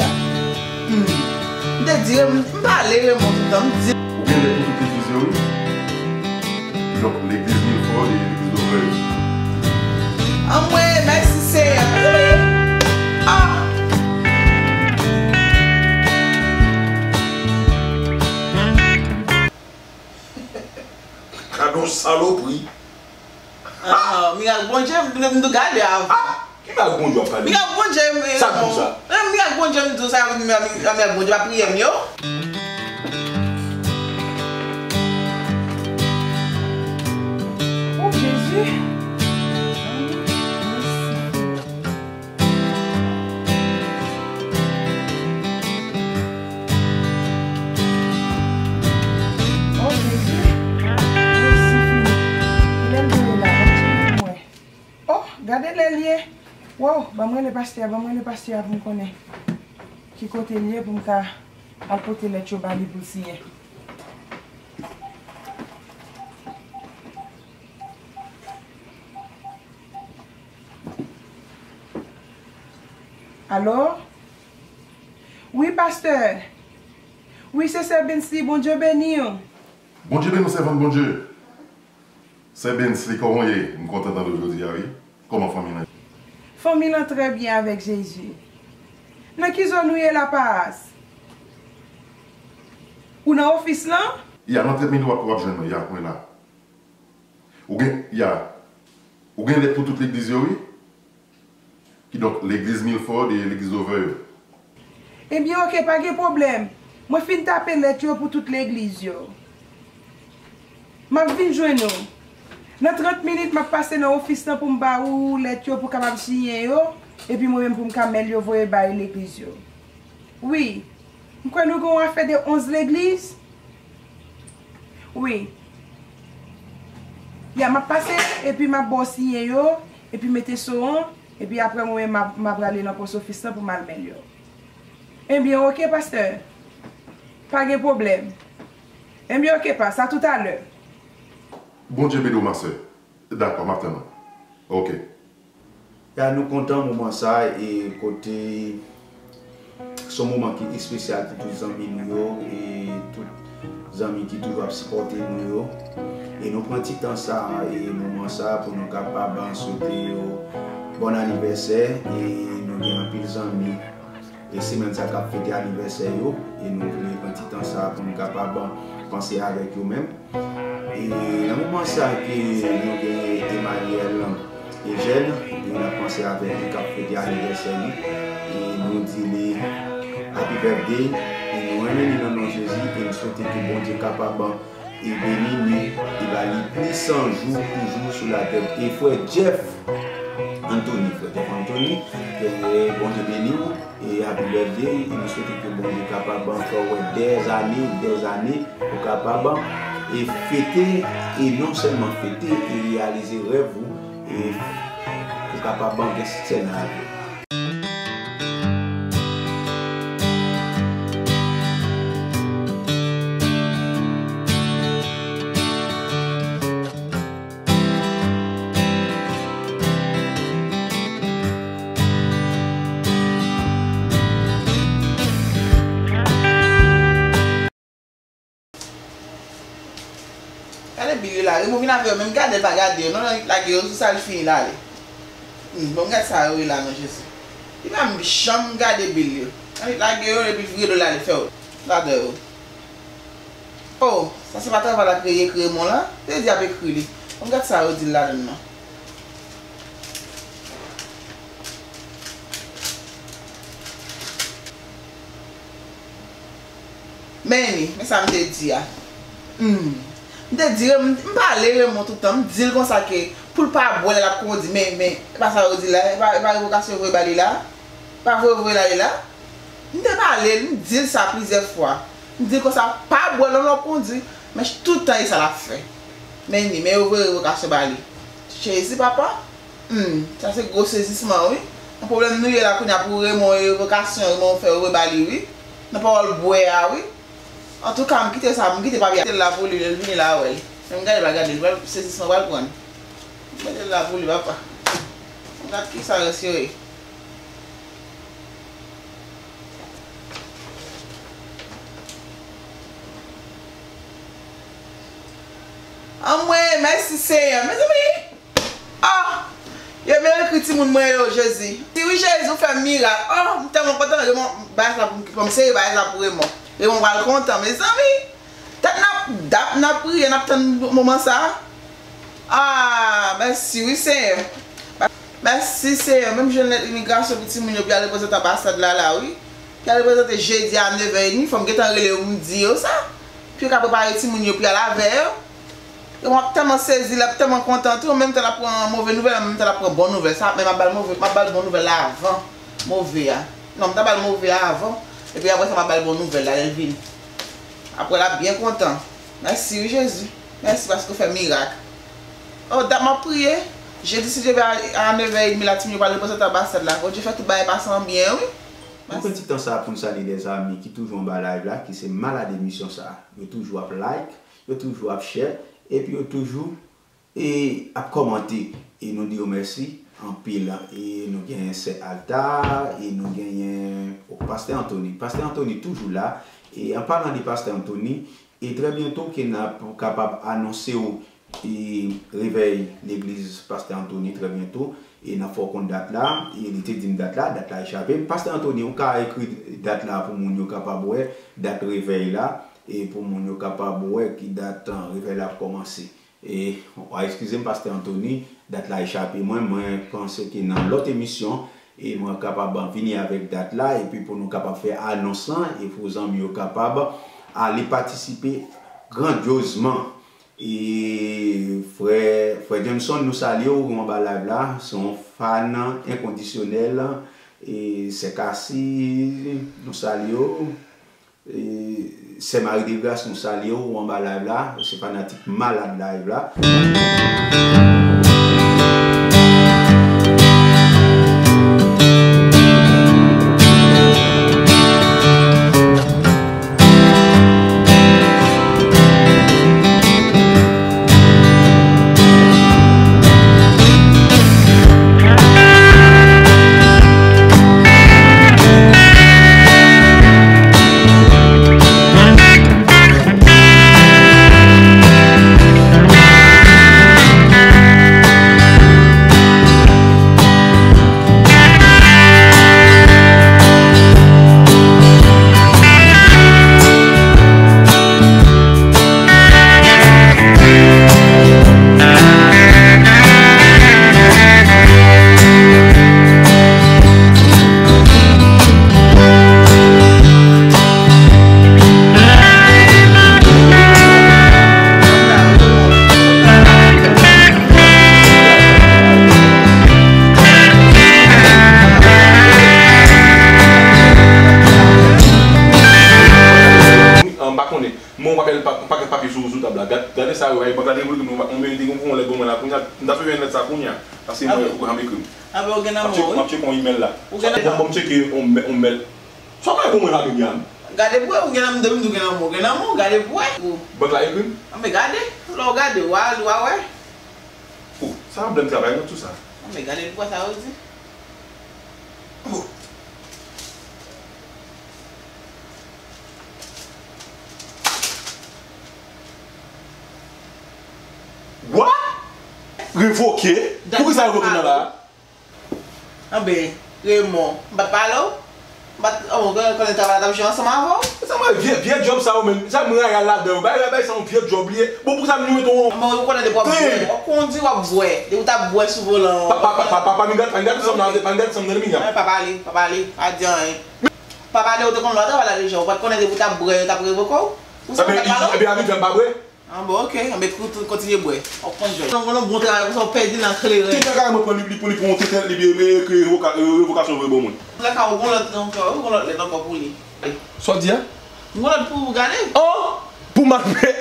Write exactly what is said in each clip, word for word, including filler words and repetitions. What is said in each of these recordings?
Hmm. M te di, m, m pale Raymond tout tan, m di. Ou gen lèt pou tout legliz yo, wi. Donk, legliz Milford e legliz Dovè yo. Anmwey, mèsi Seyè. Wi. Ah! Gade yon salopri. Ah, mirak Bondye, m, m, m gade avan. Ah, ki mirak Bondye w ap pale? Mirak Bondye, m, sa k bon sa? Eh, mirak Bondye, m di w sa, m, m, mirak Bondye, pa priye m yo. Oh, Jezi. Oh, Jezi. Mèsi, Filip. Kilè l te ye la? Ban m tcheke pou m wè. Oh, gade lè l ye. Wow, ban m rele pastè a, ban m rele pastè a pou m konnen ki kote l ye pou m ka al pote lèt yo ba li pou l siyen. Alo? Wi, pastè. Wi, se sè Bensley, Bondye beni w. Bondye beni w, sèvant Bondye. Sè Bensley, kòman w ye? M kontan tande w jodi a, wi. Kòman fanmi lan? Fanmi lan trè byen avèk Jezi. Nan ki zòn ou ye la, Paas? Ou nan ofis lan? Ya, nan trant minit w ap, w ap jwenn mwen, ya, mwen la. Ou gen, ya. Ou gen lèt pou tout legliz yo, wi. Kidonk, legliz Milford e legliz Dovè yo. Ebyen, oke, pa gen pwoblèm. Mwen fin tape lèt yo pou tout legliz yo. M ap vin jwenn ou. Nan trant minit, m ap pase nan ofis lan pou m ba ou lèt yo pou w kapab siyen yo, epi mwen menm pou m ka mèl yo voye bay legliz yo. Wi. M kwè nou gen yon afè de onz legliz. Wi. Ya, m ap pase, epi m ap ba w siyen yo, epi mete so an, epi apre mwen menm m ap, m ap rale nan pòs ofis lan pou m al mèl yo. Ebyen, oke, pastè. Pa gen pwoblèm. Ebyen, oke, Paas, a toutalè. Bondye beni w, ma sè. Dakò, m ap tann ou. Oke. Ya, nou kontan moman sa, e kote se yon moman ki espesyal pou tout zanmi nou yo, e tout zanmi ki toujou ap sipòte nou yo. E nou pran ti tan sa, e moman sa pou nou kapab swete yo bon anivèsè, e nou gen anpil zanmi e semèn sa k ap fete anivèsè yo, e nou vle pran ti tan sa pou nou kapab panse avèk yo menm. E nan moman sa ke nou gen Emmanuel Eugène, e n ap panse avèk li k ap fete anivèsè li, e nou di li happy birthday, e nou renmen li nan non Jezi, e nou swete ke Bondye kapab e beni li, e ba li plis jou toujou sou latè. E frè Jeff Anthony, frè Jeff Anthony, ke Bondye beni w, e happy birthday, e nou swete ke Bondye kapab fè w wè dèzane, dèzane, ou kapab e fete, e non sèlman fete, e reyalize rèv ou, e ou kapab gen sèn avè w. Gade bil yo la, Remo vin avè yo, menm gade l pa gade yo, non, non, lage yo sou sa l fini l ale. Hmm, bon, gad sa yo ye la, non, Jezi. Li pa menm janm gade bil yo. Lage yo, epi vire do l ale, fè yo. Gade yo. Oh, sa se pa travay l ap reye Remo la? Te di ap ekri li. Bon, gad sa yo di l ladann nan. Men li, men sa m te di a. Hmm. M te di, m, m pale Raymond tout tan, m di l konsa ke pou l pa bwè lè l ap kondi, men, men, e pa sa yo di la, e pa, e pa revokasyon yo voye ba li la? Pa voye, voye l ale la? M te pale l, m di l sa plizyè fwa. M di l konsa, pa bwè lè w ap kondi, men tout tan e sa l ap fè. Men li, men yo voye revokasyon ba li. Jezi, papa. Hmm, sa se gwo sezisman, wi. Nan pwoblèm nou ye la kounye a pou Raymond revokasyon, Raymond fè yo voye ba li, wi. Nan pawòl bwè a, wi. Antouka, m kite sa, m kite papye a. Mete l la pou li, lè l vini la, a wè l. Men m gade l, pa gade l, pral, sezisman pral pran l. Mete l la pou li, papa. M gade kisa rès yo ye. Anmwey, mèsi Senyè. Mezanmi, ah, yo vin ekri timoun mwen yo, Jezi. Si wi, Jezi, ou fè mirak. Oh, m tèlman kontan, yo, bagay sa pou m, pou m sere bagay sa pou Raymond. Raymond pral kontan, mezanmi. Tèt n ap, dap n ap priye, n ap tann moman sa. Ah, mèsi wi, Senyè. Mèsi, Senyè. Menm jwenn lèt imigrasyon pou timoun yo pou y al reprezante anbasad la, la, wi. Pou y al reprezante jedi a nèf è edmi, fò m gentan rele yo, m di yo sa. Pou yo ka prepare timoun yo pou y al avè yo. Yo, m ap tèlman sezi, l ap tèlman kontan tou, an menm tan l ap pran move nouvèl, an menm tan l ap pran bon nouvèl. Sa, men m ap ba l move, m ap ba l bon nouvèl la avan move a. Non, m ta ba l move a avan, epi apre sa, m ap ba l bon nouvèl la, lè l vini. Apre, l ap byen kontan. Mèsi wi, Jezi. Mèsi paske w fè mirak. Oh, dat m ap priye. Jedi, si Dye vle, a, a nèf è edmi la, timoun yo pral reprezante anbasad la. Bondye fè tout bagay pase an byen, wi. Mwen pran ti tan sa pou n salye dèzanmi ki toujou anba live la, ki se malad emisyon sa. Yo toujou ap like, yo toujou ap share, epi yo toujou, e, ap kòmante. E nou di yo mèsi anpil. E nou genyen sè Alta, e nou genyen, o, pastè Anthony. Pastè Anthony toujou la. E an palan de pastè Anthony, e trè byento ke n ap kapab anonse w e revèy legliz pastè Anthony trè byento, e n ap fè w konn dat la, e li te di m dat la, dat la echape m. Pastè Anthony, ou ka ekri dat la pou moun yo kapab wè, dat revèy la, e pou moun yo kapab wè ki dat, uh, revèy la ap kòmanse. E, a, eskize m, pastè Anthony, dat la echape mwen, mwen panse ke nan lòt emisyon, e mwen kapab vini avèk dat la, epi pou nou kapab fè anons lan, e pou zanmi yo kapab ale patisipe grandyozman. E frè, frè Johnson, nou salye w, ou anba live la, se yon fan enkondisyonèl. E sè Kasi, nou salye w. E sè Marie de Grâce, nou salye w, ou anba live la, se fanatik malad live la. An, m pa konnen. Men yon pakèt pa-, pakèt papye sou, sou tab la. Gad, gade sa yo, ay, bank la te vle ekri m, yon, yon, yon lèt ban mwen la kounye a. M ta sou yon lèt sa kounye a. Paske mwen, ou pa janm ekri m. Apre ou gen nan men w, wi. M ap tcheke yon imèl la. Ou gen nan men w. Bon, m tcheke yon, yon mèl. Sa w pa konn mwen la, Miriam? Gade pou wè, ou gen nan men w, depi m di w gen nan men w, gen nan men w, gade pou wè. Bank la ekri m? Anben gade, lè w gade, w a, w a wè. Oh, sa pa blèm travay non tou sa. Anben gade pou wè sa yo di. Oh. What? Revoke? Poukisa revoke m nan la? Anben, Raymond, m pa t pale w? M pa t, oh, konnen travay la t ap jwe ansanm avè w? Sa mwen vye, vye djòb sa yo menm. Sa mwen rayi al ladan yo. Bay, bay, bay, sa yon vye djòb li ye. Bon, poukisa m li mete yon... Anben, ou konnen depi w ap bwè. W ap kondi, w ap bwè. Depi w t ap bwè sou volan an. Pa, pa, pa, pa, pa, pa, Migrat, pa Migrat, sanm nan, pa Migrat, sanm nan, Migrat. Pa pale, pa pale, pa di anyen. Pa pale, ou te konn lè w travay la deja. Ou pa t konnen depi w t ap bwè, yo t ap revoke w? Ou sa pa t pale w? Ebyen, abitye m pa bwè. Ah bon, ok. Anben, tou, tou, kontinye bwè. W ap konn jwèt. Nan, nan bon travay konsa, w pèdi nan kleren. Tenten kare mwen pran li, li pou li pran yon tenten, li byen, men ke revoka-, revokasyon voye ban mwen. Lè ka ou gon lòt ankò, ou gon lòt lèt ankò pou li. Sa w di a? M gon lòt pou ou gade. Oh! Pou m al peye,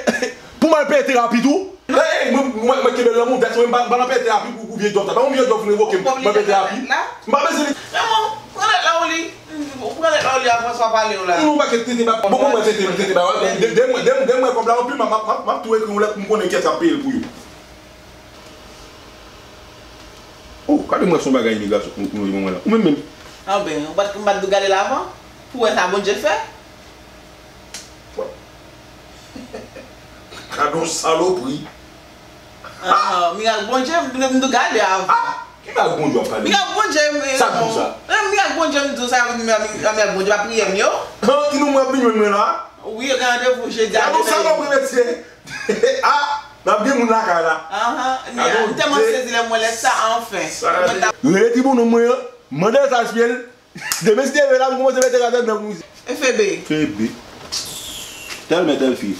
pou m al peye terapi tou? Ey, mwen, mwen, mwen kenbe l nan mwen, dèt mwen, m pa, m pa nan peye terapi pou, pou vye djòb sa. Pa yon vye djòb vin revoke m, m pa peye terapi. M pa bezwen li. Raymond, pran lèt la ou li. Ou pran lèt la ou li a François pale w la. Non, pa kèt tenten, pa, bon, bon, mwen tenten, tenten, ba, de, de, de, de, de mwen kòb la anpil, m, m, m, m ap tou ekri yon lèt pou m konnen kiyès k ap peye l pou yo. Oh, gade mwen se yon bagay imigrasyon, ou, ou, ou, ou la. Ou menm menm. Anben, ou pa t, ou pa t gade l avan? Pou wè sa Bondye fè? Gade yon salopri. Ah, mirak Bondye, m, m, m gade avan. Ah, ki mirak Bondye w ap pale? Mirak Bondye, m, Sa k di w sa? Eh, mirak Bondye, m di w sa, mirak, mirak Bondye pa priye m yo. Ah, ki nou mwen ap vin jwenn mwen la? Wi, yo gen randevou jedi a Gade yon demen. Salopri mesye. Ah, n ap gen moun lakay la. Ahan, m tèlman sezi lè m wè lèt sa, anfen. Rele ti bonom mwen an, mande l sa sye l. Demen si Dye vle la, m kòmanse mete rad anndan pou misye. E Febe. Febe. Tèl mè tèl fi.